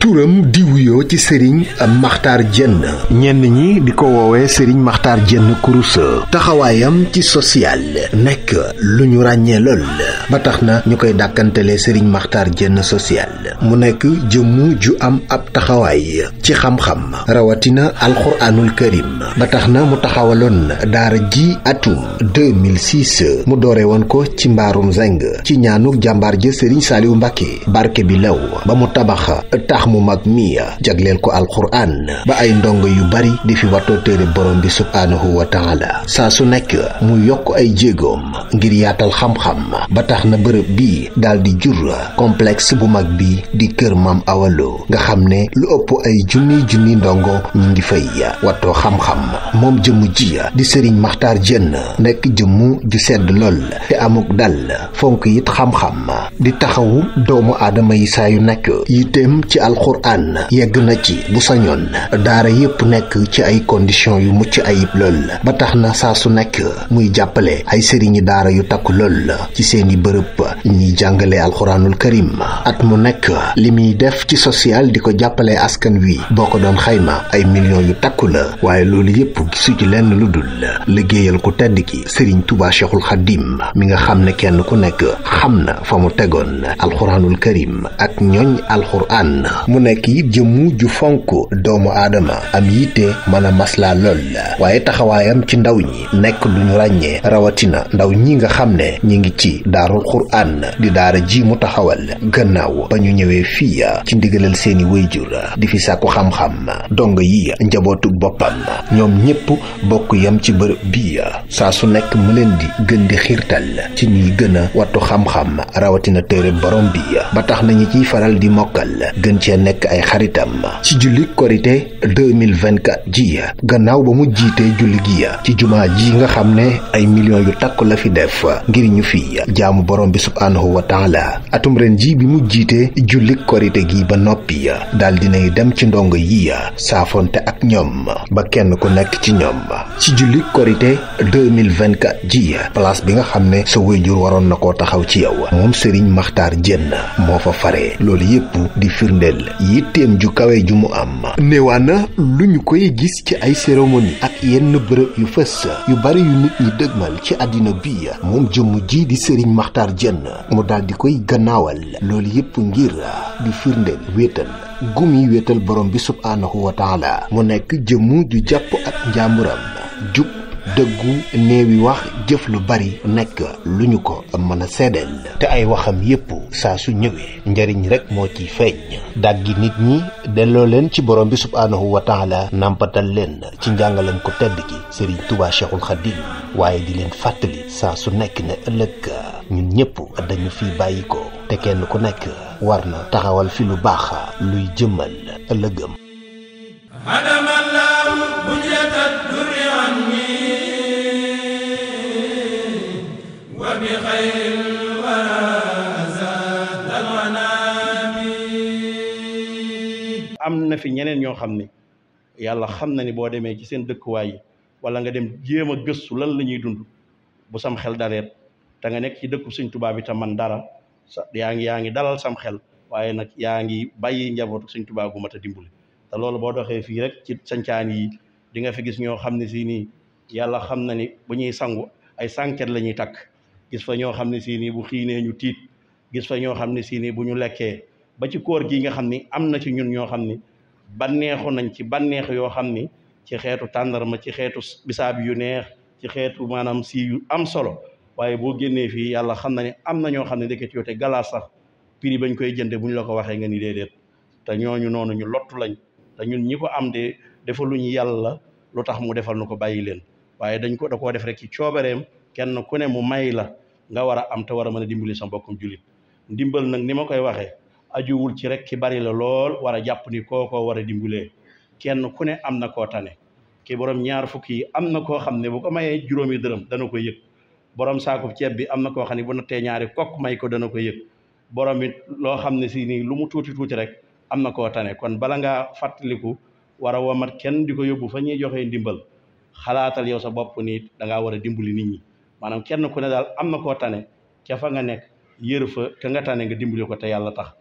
turam di wuyoo ci Serigne Makhtar Diène ñenn ñi di ko woowee Serigne Makhtar Diène Kouroussa taxawaayam ci social nekk lu ñu ràññee lool ba tax na ñu koy dàkkantelee Serigne Makhtar Diène social mu nekk jëmm ju am ab taxawaay ci xam-xam rawatina alxuraanul karim ba tax na mu taxawaloon daara ji atum 2006 mu doore woon ko ci mbaarum zeng ci ñaanuk jàmbaar ja Serigne Saliou Mbacké barke bi law ba mu tabax tax mu mag mi jagleel ko alxuraan ba ay ndongo yu bari di fi watoo téere borom bi subhaanahu wa taala saa su nekk mu yokk ay jéegoom ngir yaatal xam-xam ba tax na bërëb bi daal di jur complexe bu mag bi di kër Maam Awa Lo nga xam ne lu ëpp ay junni ndongo ñi ngi fay watoo xam-xam moom jëmu ji di Serigne Makhtar Diène nekk jëmmu ju sedd lool te amuk dal fonk it xam-xam di taxawu doomu aadama yi saa yu nekk yitteem ci alxuraan yegg na ci bu sañoon daara yépp nekk ci ay conditions yu mucc ayib lool ba tax na saa su nekk muy jàppale ay sëriñi daara yu takku lool ci seeni bërëb ñiy jàngale alxuraanul karim at mu nekk li muy def ci social di ko jàppale askan wi boo ko doon xayma ay millions yu takku la waaye loolu yépp gisu ci lenn lu dul liggéeyal ku tedd ki Serigne Touba Cheikhul Khadim mi nga xam ne kenn ku nekk xam na fa mu tegoon alxuraanul karim ak ñooñ alxuraan mu nekk it jëmmu ju fonk doomu aadama am yitte mën a maslaa lool waaye taxawaayam ci ndaw ñi nekk lu ñu ràññee rawatina ndaw ñi nga xam ne ñi ngi ci daarul xuraan di daara ji mu taxawal gannaaw ba ñu ñëwee fii ci ndigalal seeni wayjur di fi sàkku xam-xam dong yi njabootu boppam ñoom ñépp bokk yam ci bërëb bi saa su nekk mu leen di gën di xiirtal ci ñuy gën a wattu xam-xam rawatina téere borom bi ba tax na ñi ciy faral di mokkal gën cee nekk ay xaritam ci julli korité 2024 ji gannaaw ba mu jiitee julli gi ci jumaa ji nga xam ne ay millions yu takk la fi def ngir ñu fi jaamu borom bi subhaanahu wa taala atum ren ji bi mu jiitee julli korité gi ba noppi daal dinay dem ci ndongo yi saafonte ak ñoom ba kenn ku nekk ci ñoom ci julli korité 2024 ji place bi nga xam ne sa wayjur waroon na koo taxaw ci yow moom Serigne Makhtar Diène moo fa fare loolu yépp di firndeel yitteem ju kawe ju mu am néewaana lu ñu koy gis ci ay cérémonie ak yenn bërëb yu fës yu bari yu nit ñi dëgmal ci àddina bi moom jëmm ji di Serigne Makhtar Diène mu daal di koy gannaawal loolu yépp ngir di firndeel wéetal gumi wéetal borom bi subhaanahu wa taala mu nekk jëmm ju jàpp ak njaamuram jub dëggu néewi wax jëf lu bari nekk lu ñu ko mën a seedeel te ay waxam yépp saa su ñëwee njariñ rek moo ciy feeñ dàggi nit ñi delloo leen ci borom bi subhaanahu wa taala nampatal leen ci njàngalam ko tedd ki Serigne Touba Cheikhul Khadim waaye di leen fàttali saa su nekk ne ëllëg ñun ñépp dañu fi bàyyi ko te kenn ku nekk war na taxawal fi lu baax luy jëmmal ëllëgëm am na fi ñeneen ñoo xam ne yàlla xam na ni boo demee ci seen dëkkuwaay yi wala nga dem jéem a gëstu lan la ñuy dund bu sam xel daleet te nga nekk ci dëkku Sëñ Tuubaa bi te man dara yaa ngi dalal sam xel waaye nag yaa ngi bàyyi njabootu Sëñ Tuubaa gu mat a dimbali te loolu boo doxee fii rek ci sancaan yi di nga fi gis ñoo xam ne si nii yàlla xam na ni bu ñuy sangu ay sànket la ñuy takk gis fa ñoo xam ne si nii bu xiinee ñu tiit gis fa ñoo xam ne si nii bu ñu lekkee ba ci koor gi nga xam ni am na ci ñun ñoo xam ni banneexu nañ ci banneex yoo xam ni ci xeetu tàndarma ci xeetu bisaab yu neex ci xeetu maanaam si yu am solo waaye boo génnee fii yàlla xam na ne am na ñoo xam ne ndeket yoo te galaas sax prix bañ koy jënde bu ñu la ko waxee nga ni déedéet te ñooñu noonu ñu lottu lañ te ñun ñi ko am de defaluñu yàlla lu tax mu defal nu ko bàyyi leen waaye da koo def rek ci coobareem kenn ku ne mu may la nga war a am te war a mën a dimbali sa mbokkum jullit ndimbal nag ni ma koy waxee ajuwul ci rek ki bari la lool war a jàpp ni kookoo war a dimbulee kenn ku ne am na koo tane ki borom ñaar fukki yi am na koo xam ne bu ko mayee juróomi dërëm dana ko yëg borom saakub ceeb bi am na koo xam ne bu nattee ñaari kokk may ko dana ko yëg borom it loo xam ne si nii lu mu tuuti tuuti rek am na koo tane kon bala ngaa fàttaliku war a womat kenn di ko yóbbu fa ñuy joxee ndimbal xalaatal yow sa bopp ni da ngaa war a dimbali nit ñi maanaam kenn ku ne daal am na koo tane ca fa nga nekk yër fa ka nga tane nga dimbali ko te yàlla tax